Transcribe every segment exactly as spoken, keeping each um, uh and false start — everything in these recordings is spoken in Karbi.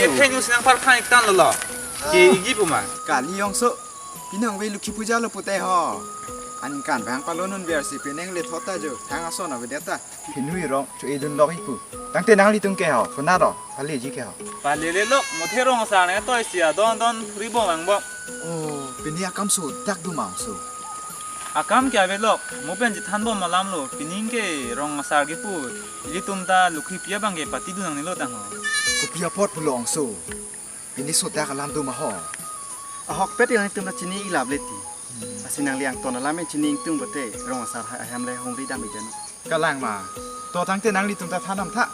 Ephe nung sinang parkhan iktan lolo. Ke igi puma. Kali yongso. Pinang ve Lokhi Puja lo pute ho. Aningkan bang palon un biar si pinang le thota jo. Thang ason ave deta. Phinui rong cho edun lok ipu. Tangte nanglitum ke ho. Kona ro. Pale ji ke ho. Pale le lok. Mothe rong asar ne toi si adon don ribong lang bok. Oh, pini akam so dak du mang so. Akam ke ave lok. Mo pen chethan bom alam lo. Pining ke rong asar ke pu. Ilitum ta Lokhi pi abang ke pati du nang nilo tang ho. Kopi apot pulo ong so. Pini so dak alam do ma ho. Ahokpet ilitum ta chini ilap leti. Lasi nangli angton alam chini ingtung bate rong asar ha-, ahem le humri dam idan. Kalang ma. To tangte nanglitum ta thanam tha.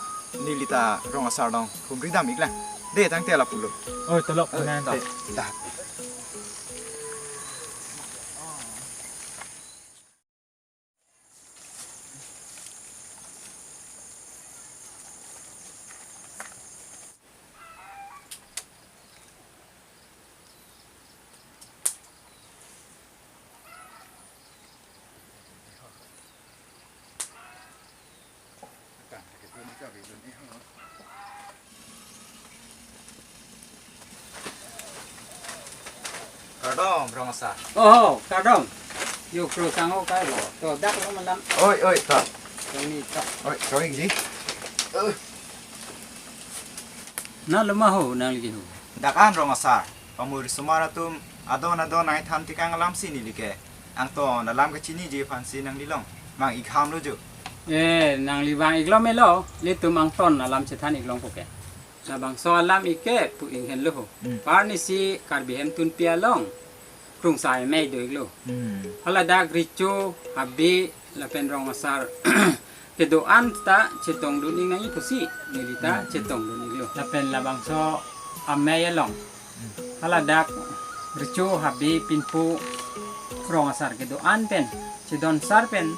Neli ta rong asar dong humri dam iklang. De tangte lapulo. Oi, tolok. Eh, nang ta, te. Ta. Kardom, rong asar. Oh, kardom. Yo, kro sang ho kai lo. To, dak lo malam. Oi, oi, ta. Toni ta. Oi, sorry, ji. Na loma ho, nangli ke ho. Dak an rong asar. Pamuri sumar atum adon adon nai than tikang alam si neli ke. Angton alam kachiniji aphan si nangli long mang ikham lo jo. Eh, nangli vang iklom elo, ilitum angton alam chethan iklong puke. Labangso alam ike pu inghen lo ho. Hmm. Parni si Karbi Hemtunpi along krungsai mei do iklo. Hmm. Haladak Recho, Habe, lapen rong asar kedo-an ta chetongdun ik nangji pusi neli ta, hmm, chetongdun iklo. Lapen labangso amei along. Hmm. Haladak Recho, Habe, Pinpo, rong asar kedo-an pen chedon sar pen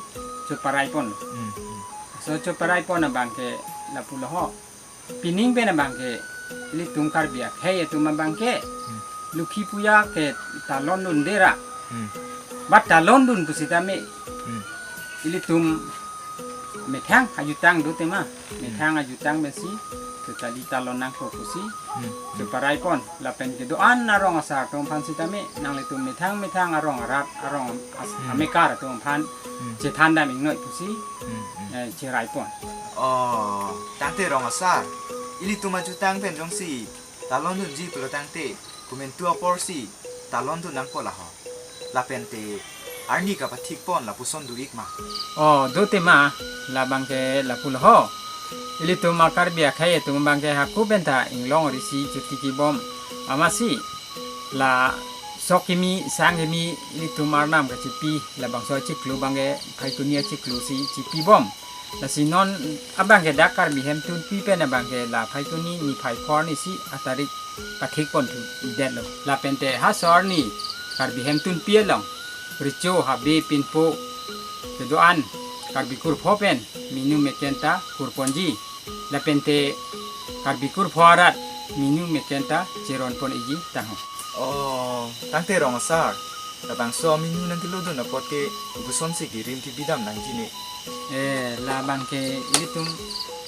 choparai pon. Hmm, hmm. So choparai pon abang ke lapulo ho. Pining pen abang ke ilitum Karbi akhei atum abang ke, hmm, Lokhi Puja ke talon dunde ra. Hmm. Ba talon dun pusitame. Hmm. Ilitum methang ajutang do tema. Hmm. Methang ajutang pensi totally talon nangkok pusi. Hmm. Choparai pon lapen kedo-an arong asar atum aphan sitame nanglitum methang methang arong arat arong as-, hmm, amekar atum aphan, hmm, chethan dam ingnoi pusi, hmm, hmm, eh, cherai pon. Oh, tangte rong asar. Ilitum ajutang pen jongsi talon dunji pulo tangte, komantu apor si talon dun nangpo laho. Lapente arni kapathik pon lapuson do ik ma. Oh, do tema, labang ke lapulo ho. Ilitum a-Karbi akhei atum abang ke hako pen ta inglong risi chotiki bom. Amatsi la sok kimi, sang kimi ilitum arnam kachipi, labangso achiklo abang ke Phaikuni achiklo si chipi bom. Lasi non abang ke dak Karbi Hemtunpi pen abang ke la Phaikuni niphai phor ni si atarik pathik pon thu idet lo. Lapente ha so arni Karbi Hemtunpi along Recho, Habe, Pinpo kedo-an Karbi kurpho pen minu meken ta kur ponji. Lapente Karbi kurpho arat minu meken ta cheron pon ikji tang ho. Oh, tangte rong asar. Labangso aminu nangkelo dun apot ke kopuson si kirim kibidam nangji ne. Eh, labang ke ilitum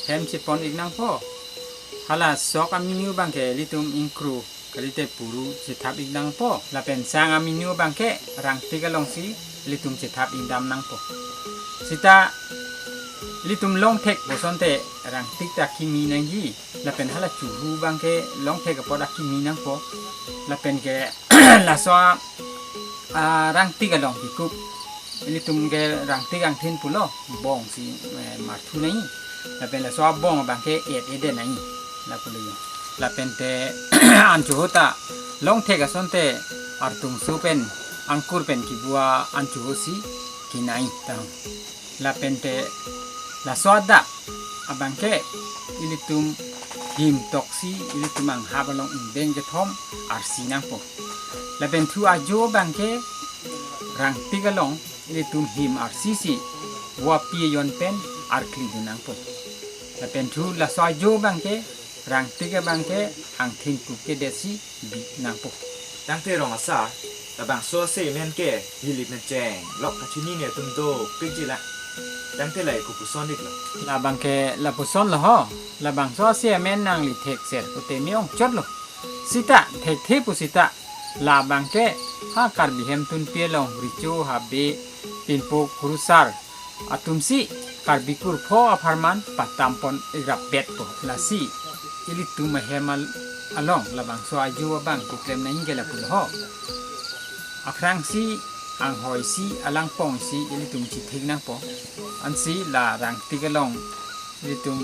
hem chepon ik nangpo. Hala sok aminu abang ke ilitum ingkru kalite puru chethap ik nangpo. Lapen sang aminu abang ke rangtik along si ilitum chethap ik dam nangpo. Sita ilitum longthek bosonte rangtik ta kimi nangji. Lapen hala churu abang ke longthek apot akimi nangpo. Lapen ke laso a, a, rangtik along kikup. Ilitum ke rangtik angthin pulo, bong si, eh, marthu nai. Lapen laso abong abang ke et ede nai. Lapulo yo. Lapente anchoho ta longthek asonte artungso pen angkur pen kibua anchoho si kinai tang. Lapente laso adak abang ke ilitum him toksi ilitum anghap along ingdeng kethom arsi nangpo. Lapen thu ajo abang ke rangtik along ilitum him arsi si vo api ayon pen arkli dun nangpo. Lapen thu laso ajo abang ke rangtik abang ke angthin kup kedet si bi nangpo. Tangte rong asar, labangso ase men ke hilip men cheng lok kachini ne atum dopikji la. Tangte lahai kopuson iklo? Labang ke lapuson lo ho. Labangso asi amen nangli thekser pute me-ongchotlo. Sita thekthe pu sita, labang ke ha Karbi Hemtunpi along Recho, Habe, Pinpo, Kurusar atumsi Karbi Kurpho apharman patampon igrap bet po. Lasi ilitum ahem al-, along labangso ajo abang keklem nangji ke lapulo ho. Aphrangsi anghoi isi, alangpong isi ilitum chethik nangpo. Ansi la rangtik along ilitum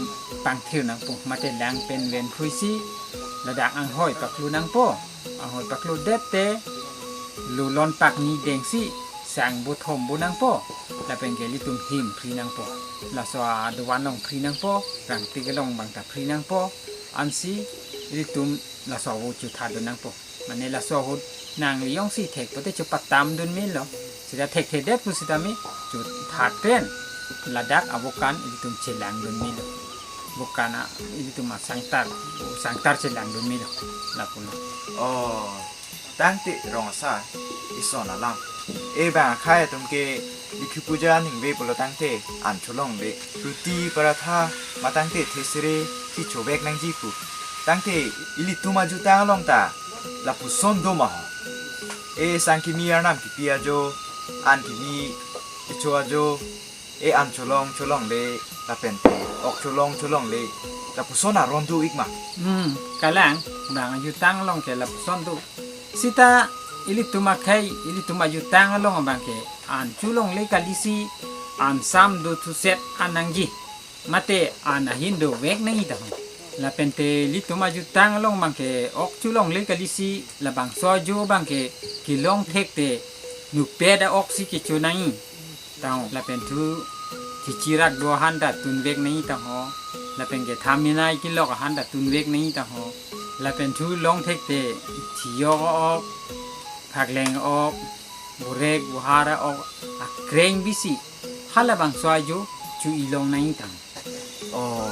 pangthir nangpo. Mate lang pen ven phuisi ladak anghoi paklu nangpo. Anghoi pakludet te lulon pakni dengsi sang bothom bo nangpo. Lapen ke ilitum him phri nangpo. Laso adovan along phri nangpo. Rangtik along bang ta phri nangpo. Ansi ilitum laso ahut chothat dun nangpo. Mane laso ahut nangli jongsi thek pute chopatam dun melo. Sita thekthedet pu sita me chothat pen ladak abokan ilitum chelang dun melo. Bokan a ilitum asangtar, sangtar chelang dun melo. Lapulo. Oh, tangte rong asar, ison alam. E bang akhai atum ke likhi puja ningve pulo tangte an cholongle, roti paratha ma tangte thesere kechovek nangji pu. Tangte ilitum ajutang along ta lapuson do ma ho. E sang kimi arnam kipi ajo, an kimi kecho ajo, e an cholong cholongle, lapen te ok cholong cholongle, lapuson aron do ik ma? Hmm, kalang, bang ajutang along ke lapuson do. Sita ilitum akhai, ilitum ajutang along abang ke an cholongle kalisi, an sam dothuset an nangji. Mate an ahin dovek nangji ta ho. Lapen te ilitum ajutang along abang ke ok cholongle kalisi, labangso ajo abang ke kelong thek te nukpet a-ok si kecho nangji ta ho. Lapen thu chichirak do ahan ta tunvek nangji ta ho. Lapen ke thaminai kelok ahan ta tunvek nangji ta ho. Lapen thu long thek te thiyok a-ok, phakleng a-ok, burek buhar a-ok, akreng bisi halabangso ajo cho-i long nangji ta ho. Oh,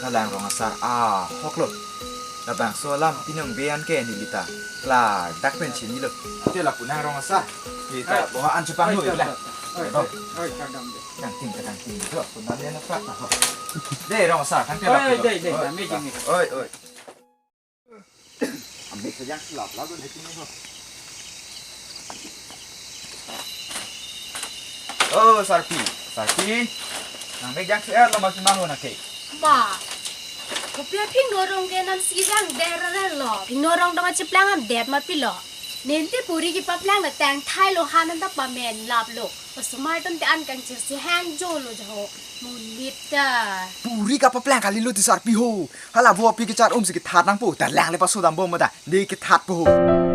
kalang rong asar ahok lo. Labangso alam pinong beyan ke neli ta klardak pen chinilo. Te lapu nang rong asar. Kita Ai. Boha an chepang lo Ai, ila. Ai, Dong. Ai, ai, kadam de. Kangting ke kangting do. Pun nang lian prak na ho. De rong asar, kangting Ai, lapu ai, lo. De, de, Oi, de, me jing ni. Oi, oi. Ambil saja sulap lalu naik ini ho. Oh, Sarpi, Sarpi. Nang mek jang C R lo makin mangun ake. Ma, kopi apingno arong ke nam si jang der der lo. Pingno arong dong acheplang am det ma pilo. Nente puri kepaplang na tang thai lo han anta pamen lap lo. Osomar tante an kangchir si hangjo lo jaho. Monit ta. Puri kapaplang kali lo ti Sarpi ho. Hala vo api kechar um si kethat nangpo. Darlang le paso dam bom ta. De kethat po ho.